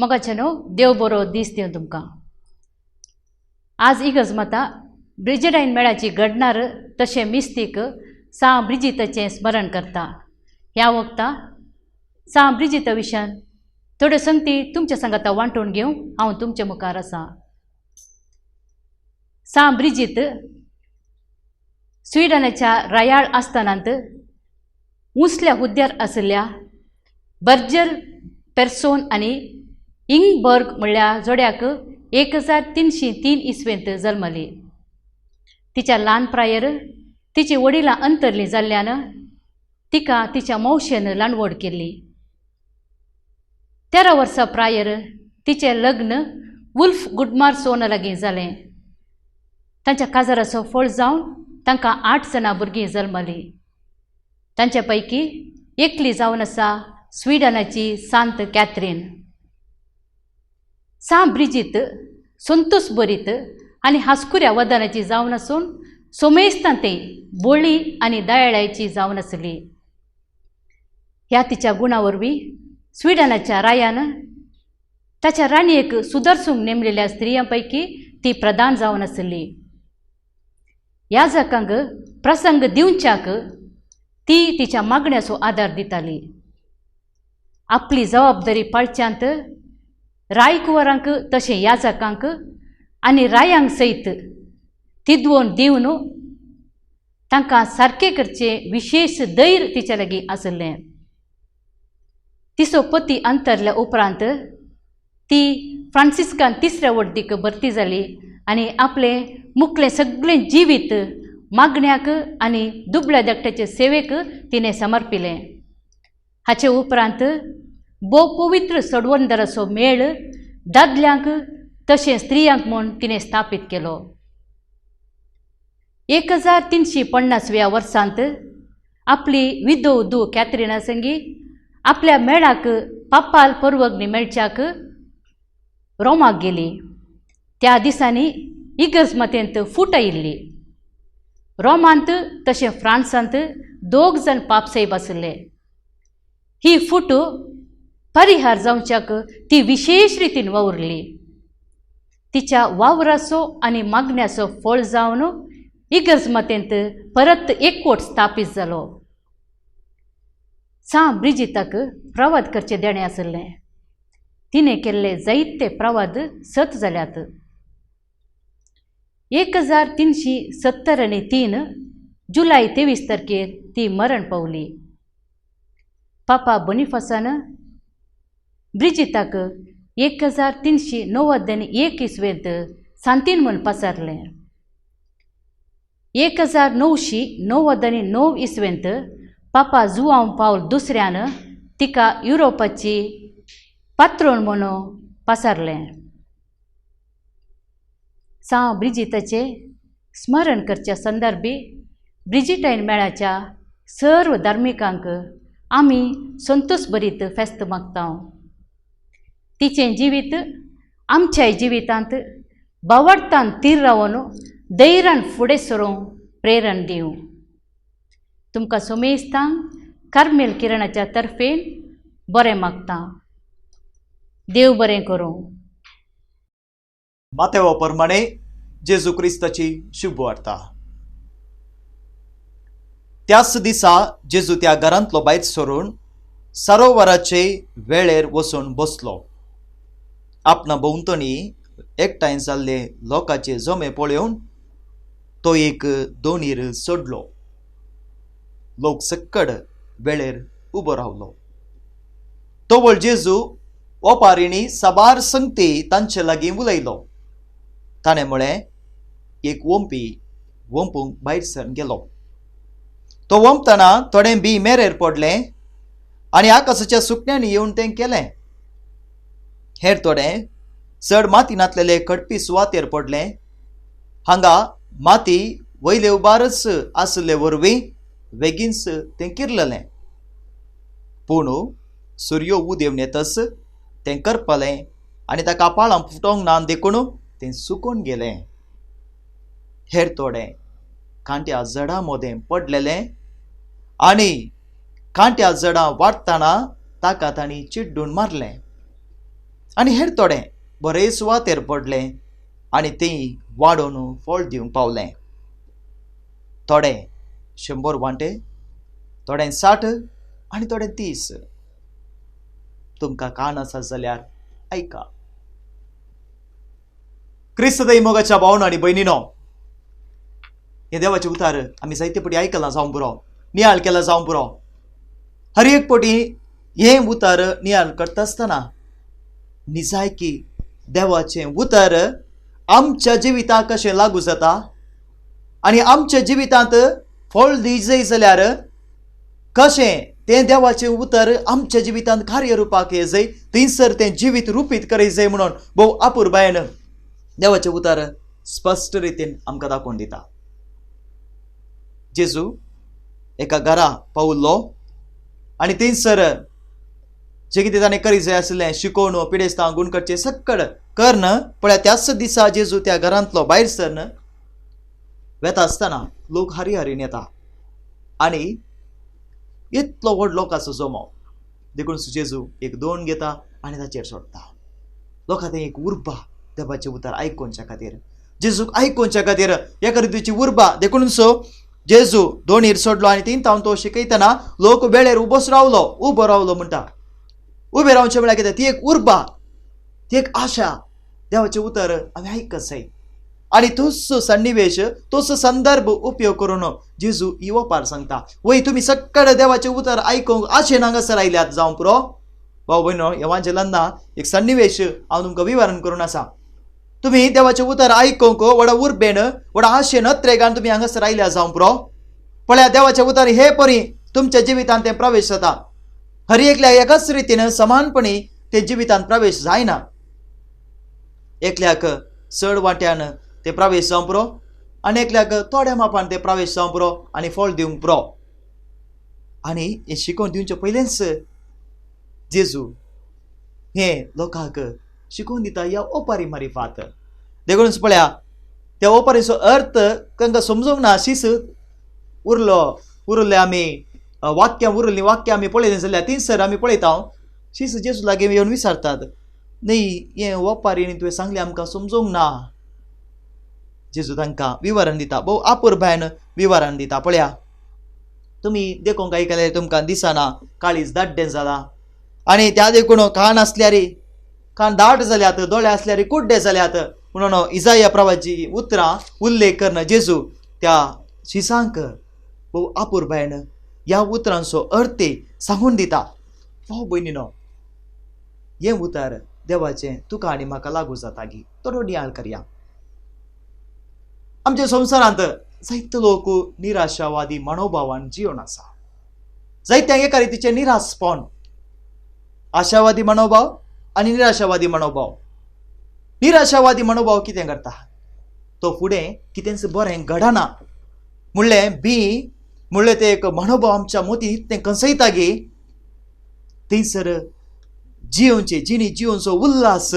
मोगाचे न्हू, देव बरो दीस दिवं तुमकां. आज इगर्ज माता ब्रिजिटायन मेळाची घडणार तशें मिस्तीक सां ब्रिजिताचें स्मरण करता. ह्या वखता सां ब्रिजिता विशयान थोड्यो संगती तुमच्या सांगाता वांटून घेवंक हांव तुमचे मुखार आसा. सां ब्रिजीत स्विडनाच्या रायाळ आस्थानांत उंचल्या हुद्द्यार आशिल्ल्या बर्जर पेर्सोन आनी इंगबर्ग म्हणल्या जोड्याक 1303 इसवेंत जल्मली. तिच्या ल्हान प्रायेर तिची वडिलां अंतरलीं जाल्ल्यान तिका तिच्या मावशेन ल्हानवड केल्ली. 13 वर्सां प्रायर तिचें लग्न वुल्फ गुडमार सोन लागीं जालें. तांच्या काजाराचो फळ जावन तांकां 8 जाणां भुरगीं जल्मलीं. तांच्या पैकी एकली जावन आसा स्विडनाची सांत कॅथरीन. सां ब्रिजीत संतोस बरीत आनी हांसकुऱ्या वदनाची जावन आसून सोमेस्तां ते बोळी आनी दयाळाची जावन आसली. ह्या तिच्या गुणा वरवीं स्विडनाच्या रायान ताच्या राणयेक सुदरसूंक नेमलेल्या स्त्रियां पैकी ती प्रधान जावन आसली. याजकांक प्रसंग दिवच्याक ती तिच्या मागण्याचो आदार दिताली. आपली जबाबदारी पाळच्यांत रायकुंवरांक तशें याजकांक आनी रायांक सयत तिदवण दिवन तांकां सारकें करचें विशेश धैर्य तिच्या लागीं आशिल्लें. तिचो पती अंतरल्या उपरांत ती फ्रांसिस्कान तिसऱ्या वडदीक भरती जाली आनी आपलें मुखलें सगळें जिवीत मागण्याक आनी दुबळ्या धाकट्याचे सेवेक तिणें समर्पिलें. हाचे उपरांत भोव पवित्र सोडवणदाराचो मेळ दादल्यांक तशें स्त्रियांक म्हूण तिणें स्थापीत केलो. 1350व्या वर्सांत आपली विधव धूव कॅथरिना संगी आपल्या मेळाक पापाल परवगणी मेळच्याक रोमाक गेली. त्या दिसांनी इगर्ज मातेंत फूट आयिल्ली. रोमांत तशें फ्रांसांत दोग जाण पापसाहेब आशिल्ले. ही फूट परिहार जावच्याक ती विशेश रितीन वावुरली. तिच्या वावराचो आनी मागण्याचो फळ जावन इगर्ज मातेंत परत एकवट स्थापीत जालो. सां ब्रिजिताक प्रवाद करचें देणें आशिल्लें. तिणें केल्ले जायते प्रवाद सत जाल्यात. 1373 जुलय 23 तारखेर ती मरण पावली. पापा बोनिफासान ब्रिजिताक 1391 इसवेंत सांतीन म्हूण पसारलें. 1999 इसवेंत पापा जुआंव पावल दुसऱ्यान तिका युरोपाची पात्रोण म्हणून पसारलें. सां ब्रिजिताचें स्मरण करच्या संदर्भी ब्रिजिटायन मेळाच्या सर्व धार्मिकांक आमी संतोष भरीत फेस्त मागता. तिचें जिवीत आमच्याय जिवितांत बावडतान तीर रावन धैर्यान फुडें सरूंक प्रेरण दिवं. तुमकां सोमेस्तांक कार्मेल किरणाच्या तर्फेन बरें मागता. देव बरें करूं. मातेवा प्रमाणे जेजू क्रिस्ताची शुभ वार्ता. त्याच दिसा जेजू त्या घरांतलो भायर सरून सरोवराचे वेळेर वचून बसलो. आपणा भोंवतणी एकठांय जाल्ले लोकांचे जमे पळोवन तो एक दोणीर चडलो. लोक सक्कड वेळेर उबो रावलो. तवळ जेजू ओपारिणी साबार संगती तांचे लागीं उलयलो. ताणें म्हळें, एक वोंपी वोंपूंक भायर सरून गेलो. तो वोंपतना थोडें बी मेरेर पडलें आनी आकाशाच्या सुकण्यांनी येवन तें केलें. हेर थोडें चड माती नातलेले खडपी सुवातेर पडलें. हांगा माती वयले उबारच आशिल्ले वरवीं बेगीनच तें किरलेलें. पूण सुर्यो उदेवन येतच तें करपलें आनी ताका पाळां फुटोंक ना देखून तें सुकून गेलें. हेर थोडें कांट्या जडां मदें पडलेलें आनी कांट्या जडां वाडटना ताका तांणी चिड्डून मारलें. आनी हेर थोडें बरे सुवातेर पडलें आनी तें वाडोवन फळ दिवंक पावलें. थोडे 100 वांटे, थोडे 60 आनी थोडे 30. तुमकां कान आसा जाल्यार आयका. क्रिस्त मोगाच्या भावनो आनी भयणीनो, हे देवाचे उतार आमी जायते पटी आयकलां जावं पुरो, नियाळ केला जावं पुरो. हर एक पटी हें उतार नियाळ करता आसतना निजायकी देवाचें उतर आमच्या जिविताक कशें लागू जाता आनी आमच्या जिवितांत फळ दिजय जाल्यार कशें तें देवाचें उतर आमच्या जिवितांत कार्य रुपाक येजय, थंयसर तें जिवीत रुपीत करीत म्हणून भोव अपुरबायेन देवाचें उतर स्पश्ट रितीन आमकां दाखोवन दिता. जेजू एका घरा पावल्लो आनी थंयसर जें कितें ताणें करीत जाय आशिल्लें शिकोवन पिडेस्तां गुण करचें सक्कड करन पळया त्याच दिसा जेजू त्या घरांतलो भायर सरन वेता आसतना लोक हारी हारीन येता आनी इतलो व्हड लोकांचो जमो देखून जेजू एक दोन घेता आनी ताचेर सोडटा. लोकां थंय एक उर्बा देवाचें उतर आयकुच्या खातीर, जेजूक आयकुच्या खातीर एका रितीची उर्बा. देखून सो जेजू दोणीर सोडलो आनी तीन तावन तो शिकयतना लोक वेळेर उबोच रावलो, उबो रावलो म्हणटा. उबे रावचें म्हळ्यार कितें? ती एक उर्बा, ती एक आशा. देवाचें उतर आमी आयकत जाय आनी तोच सन्निवेश, तोच संदर्भ उपयोग करून जेजू ही ओपार सांगता. वय तुमी सगळे देवाचें उतर आयकूंक आशेन हांगासर आयल्यात जावं पुरो. भाव भयणो, एवांजेलांना एक सन्निवेश हांव तुमकां विवरण करून आसा. तुमी देवाचें उतर आयकूंक व्हडा उर्बेन, व्हडा आशेन, अत्रेगान तुमी हांगासर आयल्या जावं पुरो. पळया देवाचें उतर हे परी तुमच्या जिवितांत तें प्रवेश जाता. हर एकल्या एकाच रितीन समानपणी ते जिवितांत प्रवेश जायना. एकल्याक चड वांट्यान ते प्रवेश जावं पुरो आनी एकल्याक थोड्या मापान ते प्रवेश जावं पुरो आनी फळ दिवंक पुरो. आनी हें शिकोवन दिवचें पयलेंच जेजू हें लोकांक शिकोवन दिता ह्या ओपारी मारिफात. देखूनच पळया त्या ओपारीचो अर्थ तांकां समजूंक ना. शीस उरलो उरले आमी वाक्यां उरलीं वाक्यां आमी पळयलीं जाल्यार थंयसर आमी पळयता शीस जेजू लागीं येवन विचारतात, न्ही हें ओपारी तुवें सांगलें आमकां समजूंक ना. जेजू तांकां विवरण दिता, भोव अपुरबायेन विवरण दिता. पळया तुमी देखूंक आयकल्यार तुमकां दिसना काळीज दाड्डें जालां आनी त्या देखून कान आसल्यार कान दाट जाल्यात, दोळे आसल्यार कुड्डे जाल्यात म्हणून इजाया प्रवाची उतरां उल्लेख करन जेजू त्या शिसांक भोव अपुरबायेन ह्या उतरांचो अर्थ सांगून दिता. भाव भयणीनो, हें उतर देवाचें तुका आनी म्हाका लागू जाता गी थोडो नियाळ करया. आमच्या संवसारांत जायते लोक निराशावादी मनोभावान जिवन आसा. जायत्या एका रितीचें निराशपण, आशावादी मनोभाव आनी निराशावादी मनोभाव. निराशावादी मनोभाव कितें करता? तो फुडें कितेंच बरें घडना म्हणलें बी म्हणलें तें एक मनोभाव आमच्या मोती तें कंसयता गी थंयसर जियोवचे जिणी जियोवचो उल्हास,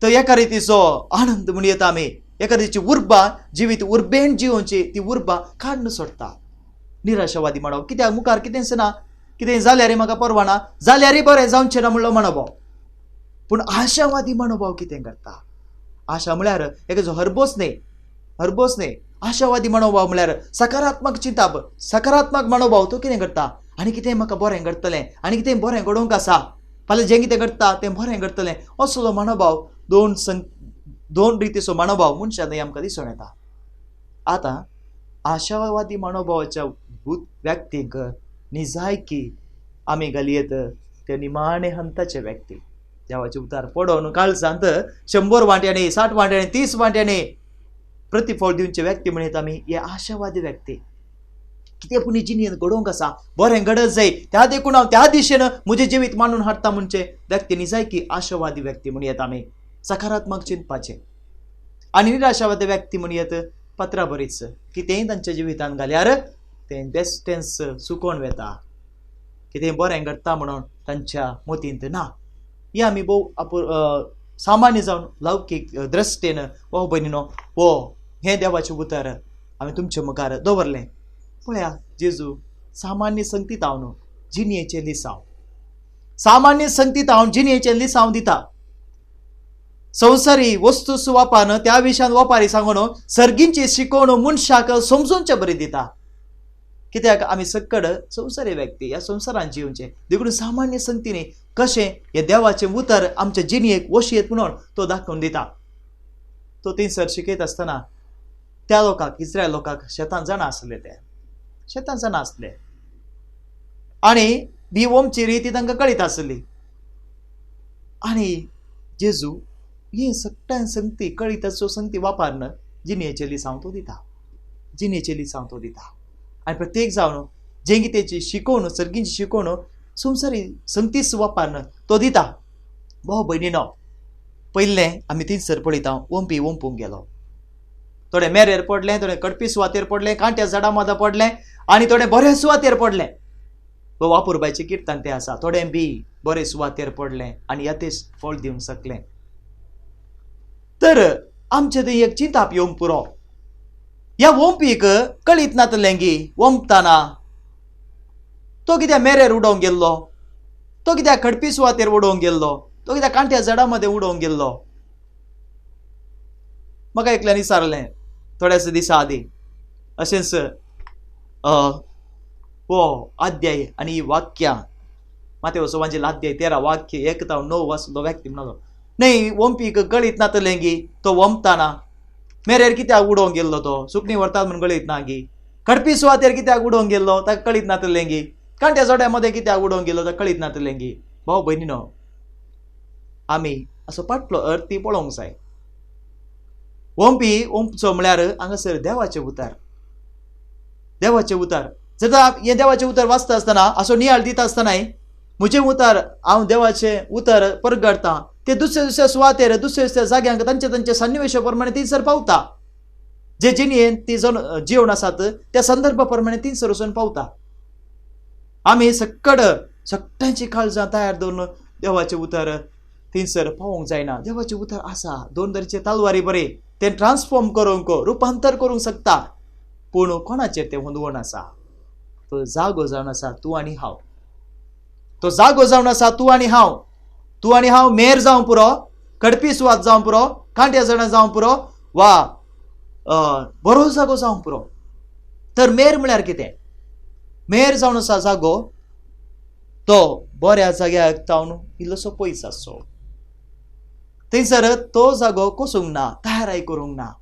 तो एका रितीचो आनंद म्हण येता आमी, एका रितीची उर्बा, जिवीत उर्बेन जियोवची ती उर्बा काडून सोडटा निराशावादी मनोभाव. कित्याक मुखार कितेंच ना, कितें जाल्यार म्हाका परवा ना, जाल्यारय बरें जावचें ना म्हणलो मनोभाव. पूण आशावादी मनोभाव कितें करता? आशा म्हळ्यार एकाचो हरबोस न्ही, हरबोस न्ही. आशावादी मनोभाव म्हळ्यार सकारात्मक चिंताप, सकारात्मक मनोभाव. तो कितें करता? आनी कितें म्हाका बरें घडटलें, आनी कितें बरें घडोवंक आसा, फाल्यां जें कितें घडटा तें बरें घडटलें, असलो मनोभाव. दोन रितीचो मनोभाव मनशां न्हय आमकां दिसून येता. आतां आशावादी मनोभावाच्या व्यक्तींक निजायकी आमी घालयेत ते निमाणे हंताचे व्यक्ती. देवाचे उतार पडोवन काळजांत 100 वांट्यांनी, 60 वांट्यांनी, 30 वांट्यांनी प्रतिफळ दिवचे व्यक्ती म्हणीत आमी हे आशावादी व्यक्ती. कितें पूण जिणेंत घडोवंक आसा, बरें घडत जाय, त्या देखून हांव त्या दिशेन म्हजें जिवीत मांडून हाडटा म्हणचे व्यक्ती निजायकी आशावादी व्यक्ती म्हणयेत आमी, सकारात्मक चिंतपाचें. आनी निराशावादी व्यक्ती म्हणयेत पत्रा बरीच कितेंय तांच्या जिवितांत घाल्यार तें बेस्टेंस सुकोवन वेता, कितें बरें घडटा म्हणून तांच्या मतींत ना. ही आमी भोव सामान्य जावन लौकीक दृश्टेन भाव भयणीनो हो हें देवाचें उतर आमी तुमचे मुखार दवरलें. पळया जेजू सामान्य संगतीत हांव न्हू जिणयेचें लिसांव, सामान्य संगतीत हांव जिणयेचें लिसांव दिता. संवसारी वस्तू सुवापान त्या विशयान वपारी सांगून सर्गींची शिकवण मनशाक समजूनचे बरी दिता. कित्याक आमी सक्कड संवसारी व्यक्ती ह्या संवसारान जिवचे, देखून सामान्य संगतीनी कशें हे देवाचें उतर आमच्या जिणेक वशयेत म्हणून तो दाखोवन दिता. तो थंयसर शिकयत आसतना त्या लोकांक, इस्रायल लोकांक शेतान जाणा आसले, ते शेतान जाणा आसले आनी बी ओमची रीती तांकां कळीत आसली. आनी जेजू ही सगळ्यां संगती कळीत संगती वापरन जिणेचे लिसांव तो दिता, जिणेचे लिसांव तो दिता. आनी प्रत्येक जावन जें कितें शिकोवन सर्गींची शिकोवन संवसारी संगतीच वापरन तो दिता. भाव भयणीनो, पयलें आमी थंयसर पळयता ओंपी ओंपूंक गेलो. थोडे मेरेर पडलें, थोडे कडपी सुवातेर पडलें, कांट्या झाडां मदां पडलें आनी थोडे बरे सुवातेर पडलें. वापुरबायचें किर्तन तें आसा. थोडे बी बरे सुवातेर पडलें आनी यातेच फळ दिवंक शकलें. तर आमचें थंय एक चिंताप येवंक पुरो. ह्या ओंपीक कळीत नातलें गी ओंपतना तो कित्याक मेरेर उडोवंक गेल्लो, तो कित्याक खडपी सुवातेर उडोवंक गेल्लो, तो कित्याक कांट्या झाडां मदें उडोवंक गेल्लो. म्हाका एकल्यान विचारलें थोड्याच दिसा आदीं अशेंच हो अध्याय आनी ही वाक्यां मातेव सोवांचे अध्याय 13 वाक्य 1 ते 9 आसलो व्यक्ती म्हणलो न्हय ओंपीक कळीत नातलें गी तो ओंपतना मेरेर कित्याक उडोवंक गेल्लो, तो सुकणी व्हरतात म्हूण कळीत ना गी, खडपी सुवातेर कित्याक उडोवंक गेल्लो ताका कळीत नातलें गी, कांट्या जोड्या मदें कित्याक उडोवंक गेल्लो ताका कळीत नातलें गी. भाव भयणीनो, आमी असो पाटलो अर्थी पळोवंक जाय. ओंपी ओंपचो म्हळ्यार हांगासर देवाचें उतर, देवाचें उतर. जर हें देवाचें उतर वाचता आसतना असो नियाळ दिता आसतनाय म्हजें उतर हांव देवाचें उतर परगडटा ते दुसऱ्या दुसऱ्या सुवातेर दुसऱ्या दुसऱ्या जाग्यांक तांचे तांचे सन्निवेशा प्रमाणे थंयसर पावता. जे जिणेन ती जण जिवन आसात त्या संदर्भा प्रमाणे थंयसर वचून पावता. आमी सक्कड सगळ्यांची काळजां तयार दवरून देवाचें उतर थंयसर पावोवंक जायना. देवाचें उतर आसा दोन तरेचे तलवारी बरें, तें ट्रान्सफॉर्म करूंक रुपांतर करूंक शकता, पूण कोणाचेर तें हुंदवण आसा. तो जागो जावन आसा तूं आनी हांव, तो जागो जावन आसा तूं आनी हांव. तूं आनी हांव मेर जावं पुरो, कडपी सुवात जावं पुरो, कांट्या झाडां जावं पुरो वा बरो जागो जावं पुरो. तर मेर म्हळ्यार कितें? मेर जावन आसा जागो तो बऱ्या जाग्याक जावन इल्लोसो पयस आसचो, थंयसर तो जागो कोसूंक ना, तयाराय करूंक ना,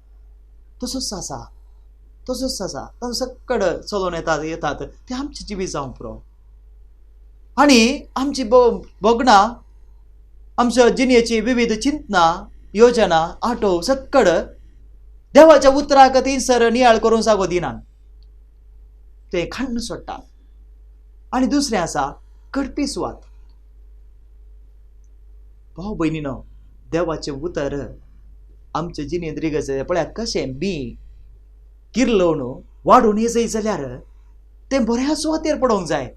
तसोच आसा, तसोच आसा. तांचो सक्कड चलोवन येतात येतात ते आमची जिवीत जावं पुरो. आनी आमची भोगणां, आमच्या जिणेची विविध चिंतना, योजना, आटो सक्कड देवाच्या उतराक थंयसर नियाळ करूंक जागो दिनात, ते खांड सोडटात. आनी दुसरें आसा कडपी सुवात. भाव भयणीनो, देवाचें उतर आमचे जिणेंत रिगत पळयात कशें बी किर्लोवन वाडून येजय जाल्यार तें बऱ्या सुवातेर पडोवंक जाय.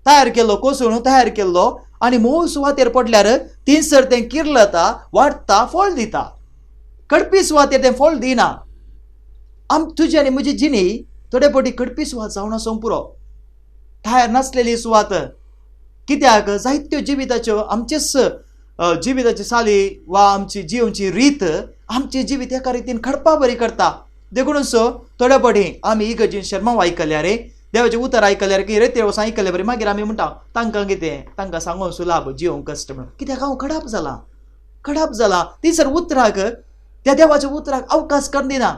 तयार केल्लो कोसून तयार केल्लो आनी मोव सुवातेर पडल्यार थंयसर तें किर्लता, वाडटा, फळ दिता. कडपी सुवातेर तें फळ दिना. आम तुजी आनी म्हजी जिणी थोडे फावटी कडपी सुवात जावन आसूंक पुरो, तयार नासलेली सुवात. कित्याक जायत्यो जिविताच्यो आमचेच जिविताची साली वा आमची जिवची रीत आमचें जिवीत एका रितीन खडपा बरी करता. देखूनच थोडे फावटी आमी इगर्जेन शर्मांव आयकल्यार, देवाचें उतर आयकल्यार की रेते वचून आयकल्या बरी मागीर आमी म्हणटा तांकां कितें, तांकां सांगून सुलाभ जिवंक कश्ट म्हणून. कित्याक हांव खडाप जाला, खडाप जाला. थंयसर उतराक त्या देवाच्या उतराक अवकाश करून दिना.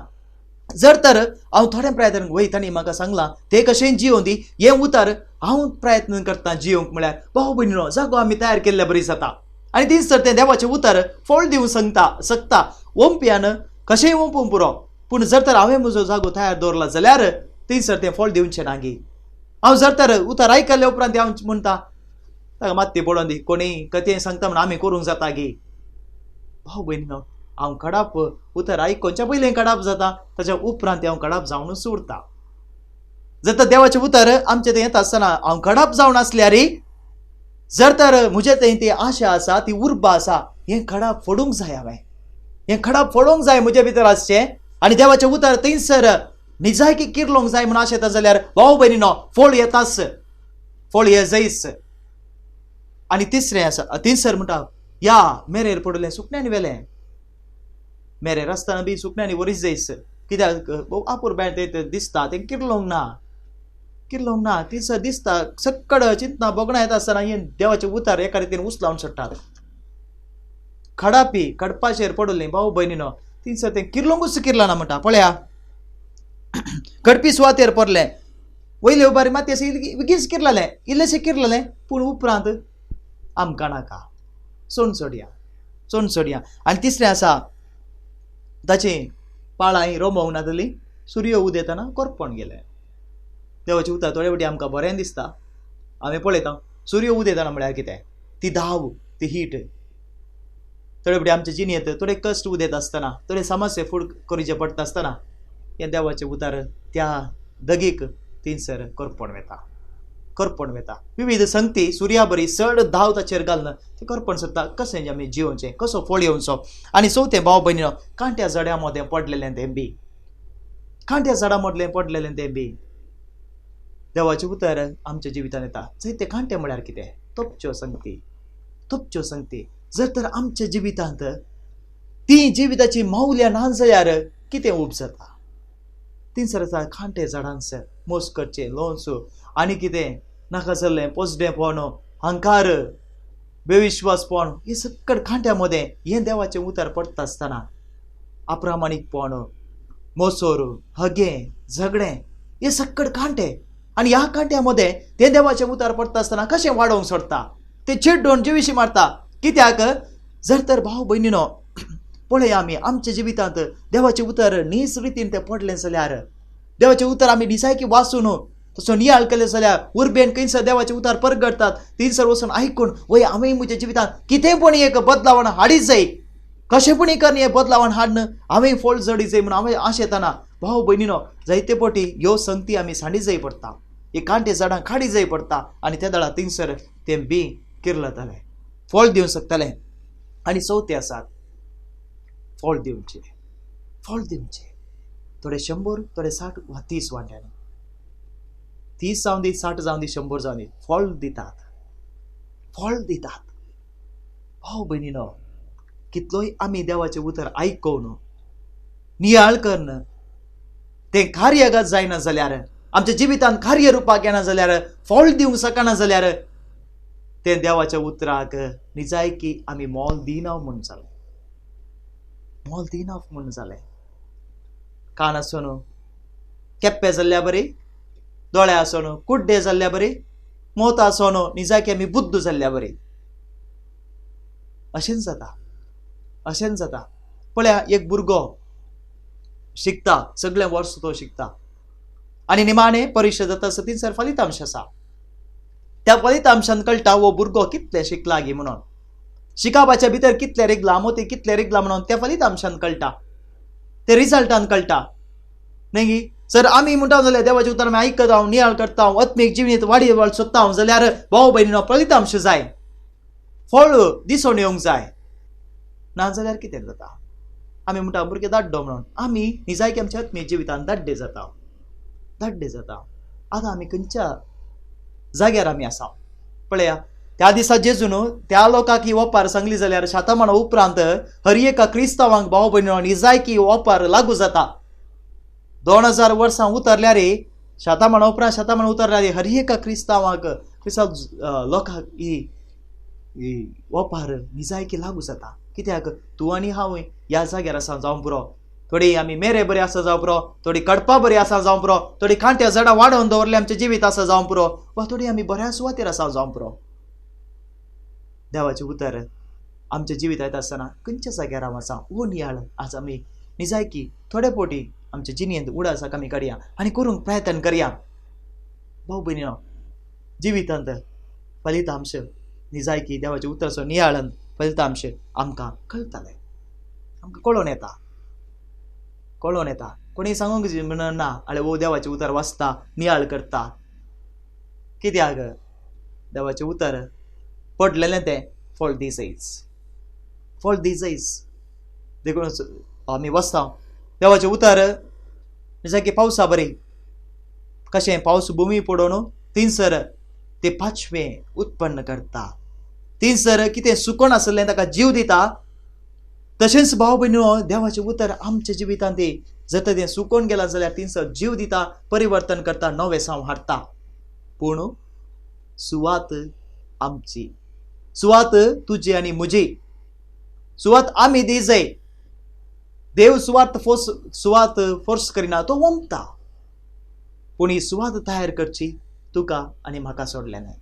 जर तर हांव थोड्या प्रयत्न वय तांणी म्हाका सांगलां ते कशें जियोवं दी, हें उतर हांव प्रयत्न करता जियोवंक म्हळ्यार भाव भयणीनो जागो आमी तयार केल्ल्या बरी जाता. आनी थंयसर तें देवाचें उतर फळ दिवंक सांगता शकता. ओंपयान कशेंय ओंपूंक पुरो, पूण जर तर हांवें म्हजो जागो तयार दवरला जाल्यार थंयसर तें फळ दिवचें ना गी. हांव जर तर उतर आयकल्या उपरांत हांव म्हणटा ताका मात्ती पडोवन दी, कोणी कथें सांगता म्हण आमी करूंक जाता गी. भाव भयणीनो, हांव कडाप उतर आयकोच्या पयलीं कडाप जाता, ताच्या उपरांत हांव कडाप जावनूच उरता. जर तर देवाचें उतर आमचें थंय येता आसतना हांव कडाप जावन आसल्यार, जर तर म्हजे थंय ती आशा आसा, ती उर्बा आसा, हें कडाप फोडूंक जाय हांवें, हें खडाप फोडूंक जाय म्हजे भितर आसचें आनी देवाचें उतर थंयसर निजायकी किर्लोंक जाय म्हूण आशेता जाल्यार भाव भयणीनो फळ येताच, फळ ये जयच. आनी तिसरें आसा थंयसर म्हणटा ह्या मेरेर पडलें सुकण्यान व्हेलें. मेरे रस्ताना बी सुकण्यांनी वरीच जायस कित्याक आपूर बँड ते दिसता तें किर्लोंक ना, किर्लोंक ना. ती दिसता सक्कड चिंतना भोगणां येता आसतना हें देवाचें उतार एका रितीन उचलावन सोडटात. खडापी खडपाचेर पडलें भाव भयणीनो थिंगसर तें किर्लोंकूच किर्लना म्हणटा. पळया खडपी सुवातेर पडलें, वयले उबारी माती अशें बेगीनच किर्ललें, इल्लेशें किर्ललें, पूण उपरांत आमकां नाका, सोणसोडया सोणसोडया. आनी तिसरें आसा ताचीं पाळां रोमोवंक ना जाली, सुर्य उदेतना कोरपोण गेलें. देवाचें उतर थोडे फावटी आमकां बरें दिसता, आमी पळयता सूर्य उदेतना म्हळ्यार कितें, ती धांव, ती हीट. थोडे फावटी आमचे जिणेंत थोडे कश्ट उदेत आसतना, थोडे समस्या फूड करचे पडटा आसतना हें देवाचें उतर त्या दगीक थिंगसर करपण वता, करपण वता. विविध संगती सुर्या बरी चड धांव ताचेर घालून तें करपण सोदता कशें आमी जिवचें, कसो फळ येवचो. आनी चवथें भाव भयणीनो कांट्या झाडां मदें पडलेलें तें बी, कांट्या झाडां मदलें पडलेलें तें बी देवाचें उतर आमच्या जिवितांत येता. जंय ते कांटे म्हळ्यार कितें, तोपच्यो संगती, तोपच्यो संगती. जर तर आमच्या जिवितांत ती जिविताची मावल्या ना जाल्यार कितें उब जाता, थिंगसर आसा कांटे झाडांसर मोस करचें, लोणसो आनी कितें नाका जाल्लें पोसडेंपण, हंकार, बेविश्वासपण, हें सक्कड कांट्या मदें हें देवाचें उतर पडटा आसतना अप्रामाणीकपण, मोसोर, हगें, झगडें, हें सक्कड कांटे. आनी ह्या कांट्या मदें तें देवाचें उतर पडटा आसतना कशें वाडोवंक सोडटा, तें चिड्डून जिविशी मारता. कित्याक जर तर भाव भयणीनो पळय आमी आमच्या जिवितांत देवाचें उतर नीस रितीन तें पडलें जाल्यार, देवाचें उतर आमी निसायकी वाचून तसो नियाळ केलें जाल्यार उर्बेन खंयसर देवाचें उतर परगटतात थिंगसर वचून आयकून वय हांवें म्हज्या जिवितांत कितें पण एक बदलावण हाडी जाय, कशें पण करून हें बदलावण हाडन हांवें फळ जडी जाय म्हणून हांवें आशेतना भाव भयणीनो जायते पटी ह्यो संगती आमी सांडी जाय पडटा, ही कांटे झाडां काडी जाय पडटा आनी त्या दळा थिंगसर तें बी किर्लतलें, फळ दिवंक शकतलें. आनी चवथें आसात फळ दिवचें, फळ दिवचें. थोडे 100, थोडे 60 वा 30 वांट्यांनी, 30 जावं दी, 60 जावं दी, 100 जावं दी, फळ दितात, फळ दितात. भाव भयणीनो कितलोय आमी देवाचें उतर आयकोवन नियाळ करून तें कार्यगत जायना जाल्यार, आमच्या जिवितांत कार्य रुपाक येना जाल्यार, फळ दिवंक शकना जाल्यार तें देवाच्या उतराक निजायकी आमी मोल दिना म्हूण जालें, मोल दिना म्हूण जालें. कान आसून केप्पे जाल्ल्या बरी, दोळे आसून कुड्डे जाल्ल्या बरी, मोत आसून निजायकी आमी बुद्द जाल्ल्या बरी. अशेंच जाता, अशेंच जाता. पळया एक भुरगो शिकता, सगळें वर्स तो शिकता आनी निमाणें परिक्षा जाता आसता थिंगसर फलितांश आसा. त्या फलितांशान कळटा हो भुरगो कितलें शिकला गी म्हणून, शिकापाच्या भितर कितलें रिगलां, मोती कितलें रिगलां म्हणून त्या फलितांशान कळटा, ते रिजल्टान कळटा न्ही गी. जर आमी म्हणटा जाल्यार देवाचें उतर आमी आयकता हांव, नियाळ करता हांव, आत्मीक जिवीत वाडी वाड सोदता हांव जाल्यार भाव भयणीनो फलितांश जाय, फळ दिसून येवंक जाय. ना जाल्यार कितें जाता, आमी म्हणटा भुरगे दाड्डो म्हणून, आमी निजायकी आमच्या आत्मीक जिवितान दाड्डे जाता, दाड्डे जाता. आतां आमी खंयच्या जाग्यार आमी आसा पळया. त्या दिसा जेजून त्या लोकांक ही ओपार सांगली जाल्यार शातमाना उपरांत हर एका क्रिस्तांवांक भाव भयणीनो निजायकी ओपार लागू जाता. 2000 वर्सां उतरल्यार, शातमाना उपरांत शातमाना उतरल्यार हर एका क्रिस्तांवांक, क्रिस्तांव लोकांक ही ओपार निजायकी लागू जाता. कित्याक तूं आनी हांव ह्या जाग्यार आसा जावं पुरो, थोडी आमी मेरे बरी आसा जावं पुरो, थोडी कडपा बरी आसा जावं पुरो, थोडी कांट्या झाडां वाडोवन दवरले आमचें जिवीत आसा जावं पुरो, वा थोडी आमी बऱ्या सुवातेर आसा जावं पुरो. देवाचें उतर आमचें जिवीत येता आसतना खंयच्या जाग्यार हांव आसा हो नियाळ आज आमी निजायकी थोडे पोटी आमच्या जिणेंत उडासाक आमी काडया आनी करूंक प्रयत्न करया. भाव भयणीनो जिवितांत फलितांश निजायकी देवाचें उतराचो नियाळान फलितांश आमकां कळटालें, आमकां कळोन येता, कळोन येता. कोणी सांगूंक म्हणून ना आळे वो देवाचें उतर वाचता, नियाळ करता. कित्याक देवाचें उतर पडलेलें तें फळ दी जायच, फळ दी जायच. देखून आमी वाचता देवाचें उतर निजायकी पावसा बरी कशें पावस भुमी पडोवन थिंगसर ते पाचवें उत्पन्न करता, थिंगसर कितें सुकोन आसलें ताका जीव दिता. तशेंच भाव भयणीनो, देवाचें उतर आमच्या जिवितांत जर तर तें सुकोवन गेलां जाल्यार तिनसो जीव दिता, परिवर्तन करता, नवें साव हाडटा. पूण सुवात आमची, सुवात तुजी आनी म्हजी, सुवात आमी दी जाय. देव सुवात फोर्स, सुवात फोर्स करिना, तो वमता. पूण ही सुवात तयार करची तुका आनी म्हाका सोडलें न्हय.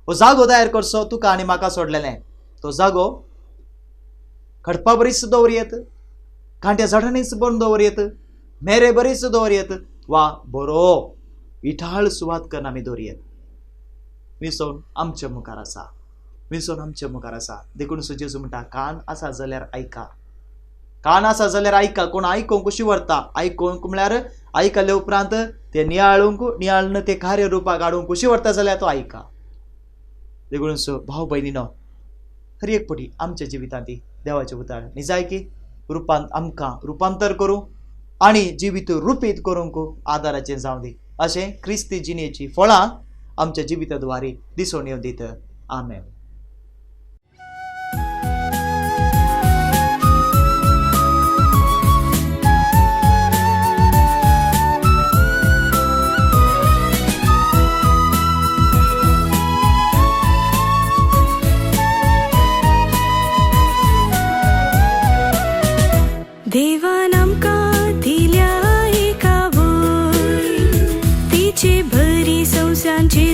हो जागो तयार करचो तुका आनी म्हाका सोडलें न्हय. तो जागो खडपा बरीच दवरयेत, कांट्या झाडांनीच भरून दवरयेत, मेरे बरीच दवरयेत, वा बरो इठाळ सुवात करून आमी दवरयेत. विसोन आमच्या मुखार आसा, विसोन आमच्या मुखार आसा. देखून जेजू म्हणटा, कान आसा जाल्यार आयका, कान आसा जाल्यार आयका. कोण आयकूंक कशी व्हरता? आयकूंक म्हळ्यार आयकले उपरांत ते नियाळूंक, नियाळून ते कार्य रुपाक हाडूंक कशी व्हरता जाल्यार तो आयका. देखून भाव भयणीनो, हर एक पटी आमच्या जिवितांत देवाचें उतर निजायकी रुपांत आमकां रुपांतर करूं आनी जिवीत रुपीत करूंक आदाराचें जावं दी. अशें क्रिस्ती जिणेची फळां आमच्या जिविता द्वारे दिसून येवं दीत. आमेन. देवान आमकां दिल्या एका वय, तिचे बरी संवसांची.